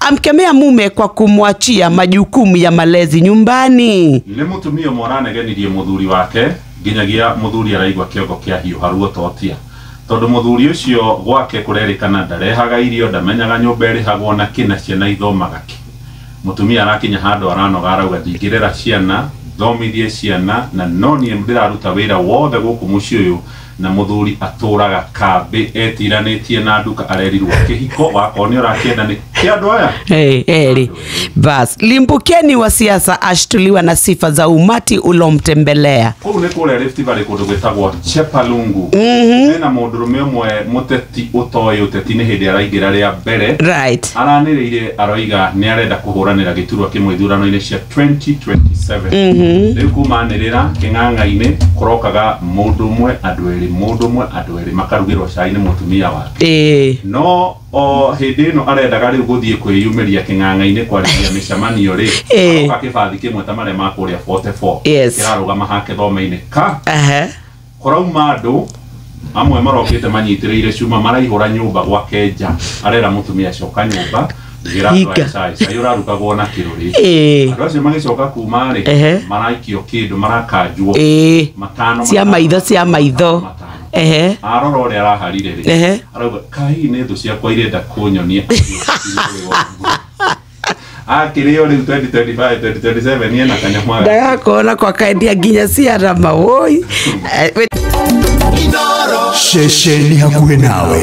Amkemea mume kwa kumwachia majukumu ya malezi nyumbani. Nĩ mũtumia ũmwe ũranegenirie mũthuri wake nginyagia mũthuri araigua kĩongo kĩa hiũha ruo totia tondũ mũthuri ũcio gwake kũrerĩkana ndarehaga irio, ndamenyaga nyũmba ĩrĩhagwo na kĩ na ciana ithomaga kĩ. Mũtumia arakinya handũ aranoga, arauga ndingĩrera ciana, thomithie ciana, na no niĩ ndĩraruta wĩra wothe gũkũ mũciĩ ũyũ, na mũthuri atũraga kambĩ etiranĩtie na nduka, arerirwo kĩhiko wakorwo nĩ ũrakĩenda nĩ kĩa andũ aya. Hey, hey, bas limbukeni wa siasa ashtuliwa na sifa za umati ulomtembelea. Kũu nĩ kũrĩa Rift Valley kũndũ gwĩtagwo Chepalungu. Hena mũndũrũme ũmwe mũteti ũtoĩ ũteti nĩ hĩndĩ araingĩra rĩa mbere. Aranĩrĩire aroiga nĩ arenda kũhũranĩra gĩturwa kĩmwe ithurano-inĩ cia 2027. Rĩu kumanĩrĩra kĩng'ang'a-inĩ kũrokaga mũndũ ũmwe andũ erĩ, mũndũ ũmwe andũ erĩ, makarugĩrwo cai nĩ mũtumia wake. No o hĩndĩ ĩno arendaga rĩu gũthiĩ kwĩyumĩria kĩng'ang'a-inĩ kwarĩria mĩcemanio rĩ, aroka kĩbathi kĩmwe ta marĩa ma kũrĩa 44 kĩrarũgama hake thome-inĩ ka kũrauma andũ amwe marokĩte manyitĩrĩire cuma maraihũra nyũmba gwake nja, arera mũtumia coka nyũmba Hinga. cai cai ũrarugagwo na kĩrũrĩ. Andũ acio magĩcoka kuma rĩ, maraikio kĩndũ, marakanjwo matano Cia matano, maitho, cia matano, maitho. matano. Arora ũrĩa araharire rĩ, arauga kai nĩ thũ ciakwa irenda kũnyonia akĩrĩo rĩu 2025 2027 ena kanyamũ gake. Ndagakona kwa kaendia nginya ciara mawoi. Ceceni hakuhĩ nawe.